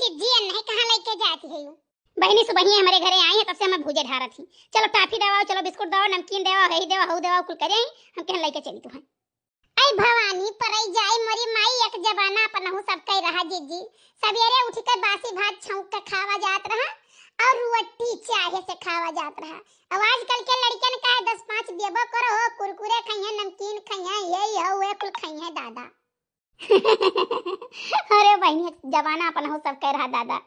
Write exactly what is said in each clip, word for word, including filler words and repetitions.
जी, नहीं कहाँ लेके जाती है यू? बहिनी सुबहिए हमरे घरे आई है, तब से हम भूजे ढारत ही। चलो टाफी देवाओ, चलो बिस्कुट देवाओ, नमकीन देवाओ, हई देवाओ, हऊ देवाओ, कुल करे आई, हम कहन लेके चली तुहैं। ऐ भवानी परई जाए मोरी माई, एक जमाना अपनहु सब कह रहा जीजी। सवेरे उठ के बासी भात छौंक के खावा जात रहा और रोटी चाहे से खावा जात रहा। अब आजकल के लड़कन का है, दस पाँच देबो करो हो, कुरकुरे खइहे, नमकीन खइहे, ये हो, वे कुल खइहे दादा। अरे बहिनी, जमाना अपनहु सब कह रहा दादा।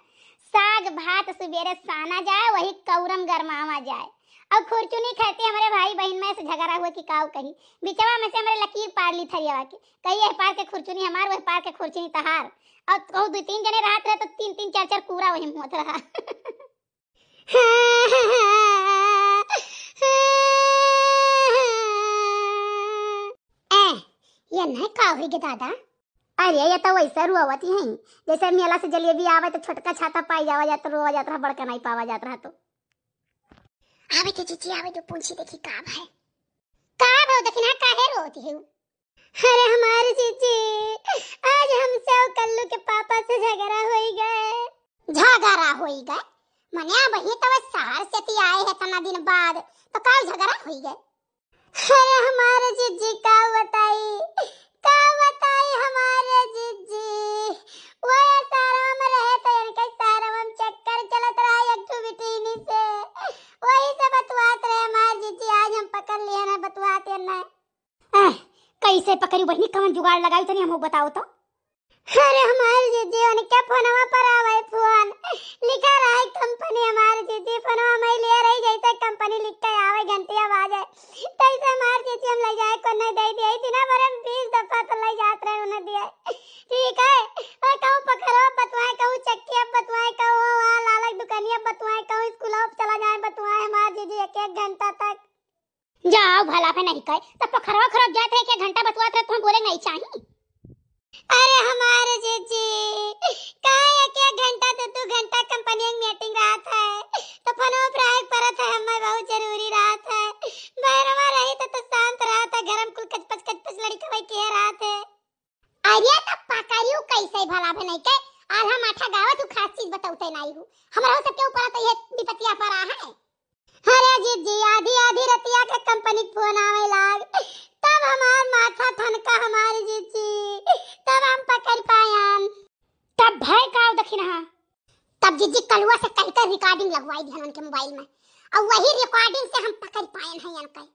साग भात सुबेरे साना जाए, वही कौरम गरमावा जाए। और खुरचुनी खाते हमरे भाई बहिन में से झगड़ा हुआ कि काऊ कही, बिचवा में से हमरे लकीर पार ली थरियावा के, कही यह पार के खुरचुनी हमार, वह पार के खुरचुनी तहार। और कहूँ दो तीन जने रहत रहे तो तीन तीन चार चार कूड़ा वही में होत रहा। ए, ये नहीं का होई गे दादा? अरे, ये तो वैसे रोवत ही हैं, जैसे मेला से जलेबी आवे तो छोटका छाता पाई जावा जात, रोवा जात रहा, बड़का नहीं पावा जात रहा तो। आवे तो जीजी, आवे तो पूछी देखी का है। का भाव दखिना, काहे रोवत है? अरे हमार जीजी, आज हमसे और कल्लू के पापा से झगड़ा होई गए। झगड़ा होई गए? मने अब ही तो शहर से ती आए हैं इतना दिन बाद, तो का झगड़ा होई गए? अरे हमारे जीजी का बताई, का बताई हमारे जीजी। वो सारा में रहे तो इनके सारा में चक्कर चलत रहा एक ठो बिटीनी से। वही से बतवात रहे हमारे जीजी, आज हम पकड़ लिए ना बतवाते ना। आह, कैसे पकड़ी बहिनी, कवन जुगाड़ लगाई तनी हमको बताओ तो। अरे हमार जीजी, उनके फोनवा पर आवे फोन, लिखा रहा है कंपनी। हमार जीजी फोनवा में ले रही, जैसे कंपनी लिख के आवे, घंटिया बाजे, तैसे हमार जीजी हम ले जाए को नहीं दे दिए। इतना बड़े बीस दफा तो ले जात रहे, उन्हें दिए। ठीक है, और कहूँ पकड़ो बतवाए, कहूँ चक्की अब बतवाए, कहूँ वहाँ लालक दुकानिया बतवाए, कहूँ स्कूल अब चला जाए बतवाए, हमार जीजी एक एक घंटा तक। जाओ भला पे नहीं कहे, तब पखरवा खरब जात रहे, एक घंटा बतवात रहे, तुम बोले नहीं चाहिए। अरे हमारे जीजी, का एक एक घंटा, दो दो घंटा कंपनी में मीटिंग रहत है, तो फोनो पर आए परत है, हमें बहुत जरूरी रहत है। बहरवा रही तो, तो शांत रहत है, घर में कुल कचपच कचपच लड़का वही के रहत है। अरे तो पकड़ियो कैसे भला भी नहीं के, आल्हा माठा गावत हूँ, खास चीज बतौते नहीं हूँ। हमरा सबके ऊपर तो ये विपतिया पड़ा है। अरे जीजी, आधी आधी रतिया के कंपनी के फोन आवे लाग, तब हमार माथा ठनका हमार जीजी, तब हम पकड़ पायन। तब भय का दखिनहा? तब जीजी कलुआ से कह कर रिकॉर्डिंग लगवाई दिहन उनके मोबाइल में, और वही रिकॉर्डिंग से हम पकड़ पायन है इनके।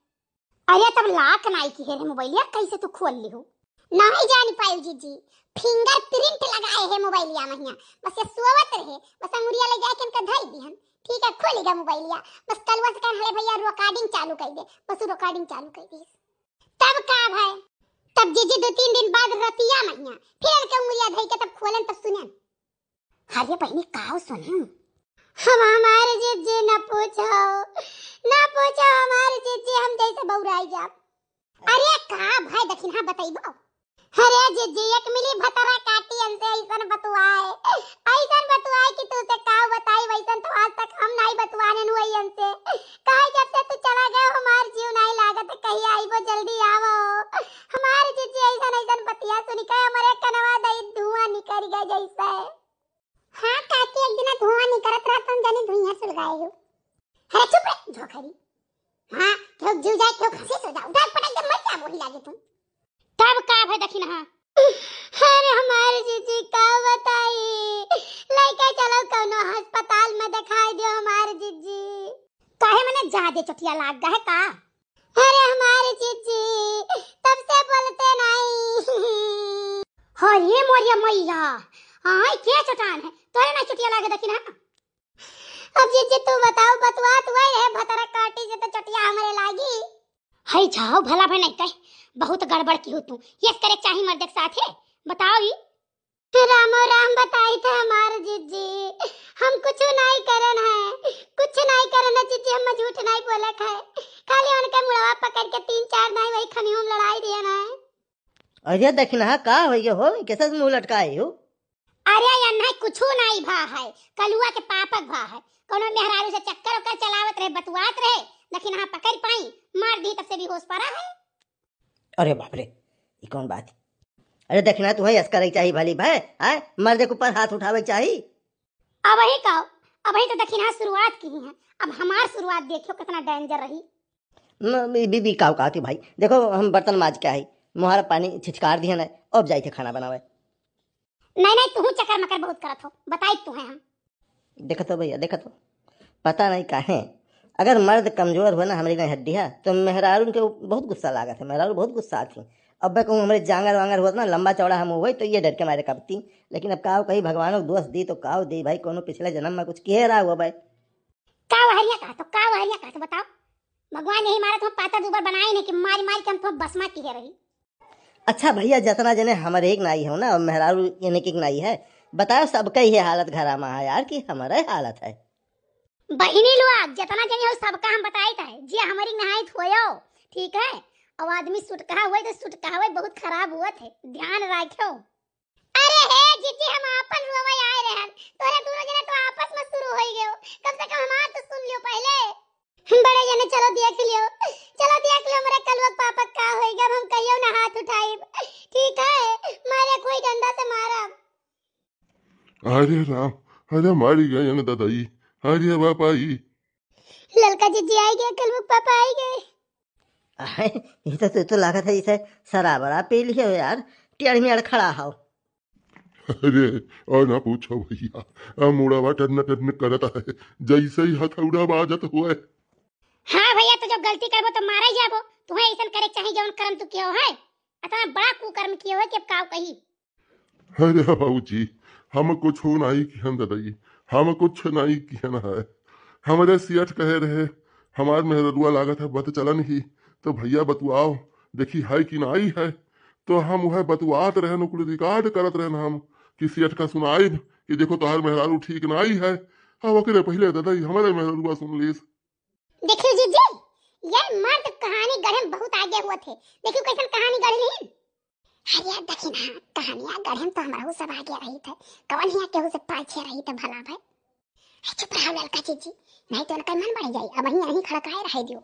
अरे तब लाक नाई की है रे मोबाइलिया, कैसे तू खोल ली हो? नहीं जानी पायू जीजी, फिंगरप्रिंट लगाए है मोबाइलिया में हिया। बस ये सोवत रहे, बस अंगुरिया ले जाके इनका धई दिहन। ठीक है, खोली गा मोबाइलिया। बस कलुआ से कहन, "हले भैया रिकॉर्डिंग चालू कर दे।" बस रिकॉर्डिंग चालू कर दी। तब का भाई? तब जीजी दो तीन दिन बाद रतिया में हिया फिर इनके अंगुरिया धई के तब खोलन तब सुनन। अरे बहिनी, काव सुनी? हम हमारे जीजी न पूछो, न पूछो हमारे जीजी, हम जैसे बौराई जाब। अरे का भाई दखिनहा बतैबो? अरे जीजी, एक मिली भतरा काटी इनसे ऐसन बतुआए, ऐसन बतुआए कि तू से का बताई, वैसन तो आज तक हम नहीं बतुआने हुए इनसे। काहे जब से तू चला गया हमार जीव नहीं लागत, कहीं आईबो जल्दी आवो। हमार जीजी ऐसन ऐसन बतिया सुन के हमरे कनवा दई धुआं निकल गया जैसे। हाँ काकी, एक दिन धुआं निकरत रहा, तुम जानी धुइयां सुलगाए हो। अरे चुप रे झोंकरी। हाँ, क्यों जीव जाए, क्यों खसी सो जाए, उठा पटक के मर जा, वही लागे तुम। तब का भय दखिनहा? अरे हमारे जीजी का बताई, लइके चलो कौनो अस्पताल में दिखाई दियो हमारे जीजी। काहे मने ज्यादा चोटिया लाग गए का? अरे हमारे जीजी तब से बोलते नहीं। अरे मोरिया मैया, आय के चटान है, तोरे ना चोटिया लागे दखिनहा। अब जीजी तू बताओ, बतुआ तू आई रहे भतरा काटी से तो चोटिया हमरे लागी। हई जाओ भला भे नहीं कहे, बहुत गड़बड़ की हो तू, यस करे चाही मर्द के साथ है, बताओ ई। रामो राम बताई थे हमार जीजी, हम कुछ नहीं करन है, कुछ नहीं करन है जीजी, हम झूठ नहीं बोलत है, खाली उनके मुड़वा पकड़ के तीन चार नहीं वही खमियों में लड़ाई दियन है। अरे दखिनहा का होइगे हो, कैसे मुंह लटकाए हो? अरे यन्हा कुछ नहीं भा है, कलुआ के पापक भा है, कोनो मेहरारू से चक्कर ओकर चलावत रहे, बतुआत रहे, दखिनहा पकड़ पाई, मार दी तब से बेहोश पड़ा है। अरे बाप रे, ई कौन बात? अरे दखिनहा तुहैं यस करे के चाही भली भाई, आय मर्दे के ऊपर हाथ उठावे के चाही। अबही का, अबही तो दखिनहा शुरुआत किही हैं, अब हमार शुरुआत देखियो कितना danger रही। न, बी-, बी-, बी-, काव, काव थी भाई, देखो हम बर्तन माज के आई, मुहारा पानी छिछकार दिहन है, अब जाई थे खाना बनावे। नहीं, नहीं, तुहू चकर मकर बहुत करत हो, बताई तुहे हम। देखत हो भैया, देखत हो, पता नहीं काहे, अगर मर्द कमजोर हो ना, हमरी नहीं हड्डी है, तो मेहरारून के बहुत गुस्सा लागत है, मेहरारू बहुत गुस्सा आती। अब मैं कहूँ, हमरे जांगर वांगर होत ना, लंबा चौड़ा हम होई, तो ये डर के मारे कबती। लेकिन अब काव कही, भगवानों के दोष दी तो काव दी भाई, कोनो पिछले जन्म में कुछ किहे रहा हुआ भाई। का वहरिया कहा तो, का वहरिया कहा तो बताओ। भगवान यही मारे तुम पातर दुबर बनाए नहीं कि मारी मारी के हम तुम बसमा किहे रही। अच्छा भैया, जतना जने हमरे एक नाई हो ना, और मेहरारू यानी कि एक नाई है, बताओ, सबका ये हालत घरा में है यार, कि हमारा हालत है। बहिनी लोग, जतना जने हो, सबका हम बताइत है, जे हमारी नहाइत होयो, ठीक है? और आदमी सुटकहा हुए तो सुटकहा हुए बहुत खराब हुआ थे, ध्यान रखो। अरे हे जीजी, हम आपन रोवे आए रहन, तोरा दोनों जना तो आपस में शुरू हो गयो, कम से कम हमार तो सुन लियो पहले। बड़े जने चलो देख लियो, चलो देख लियो मेरे कलुआ के पापा का होई, अब हम कहियो ना हाथ उठाइब, ठीक है? मारे कोई डंडा से मारब। अरे राम, अरे मारी गए ना दादाई, अरे बापाई। ललका जीजी आई गए, कलुआ के पापा आई गए। अहे, ये तो, तो, तो लागत है जैसे शराब वराब पी लियो यार, टेढ़ मेढ़ खड़ा हो। अरे, और ना पूछो भैया, अब मुड़वा टन टन करत है, जैसे ही हथौड़ा बाजत हुए। हाँ भैया, तो जब गलती करबो तो मारा ही जाबो। तुम्हें ऐसन करे चाही जौन कर्म तू कियो है, इतना बड़ा कुकर्म कियो है कि अब काव कही। अरे बाबूजी, हम कुछ नहीं किहन दादाई, हम कुछ नहीं किहन है। हमरे सियठ कहे रहे, हमार मेहररुआ लागत है बत चलन ही, तो भैया बतुआओ, देखी है कि नाई है। तो हम वह बतुआत रहन, ओकरे record करत रहन हम कि सियठ का सुनाइब कि देखो तोहार मेहरारू ठीक नाई है। अब ओकरे पहले दादाई हमरे मेहररुआ सुन लीस। देखियो जीजी, ये मर्द कहानी गढ़े में बहुत आगे हुआ थे। देखियो कैसन कहानी गढ़ लीन। अरे यार, देखी ना, कहानिया गढ़े में तो हमरहू सब आगे रही थे। कौन हिया केहू से पाछे रही थे भला भाई? ए, चुप रहो ललका जीजी, नहीं तो उनका मन बढ़ जाई। अब वहीं यहीं खड़काए रहे दियो।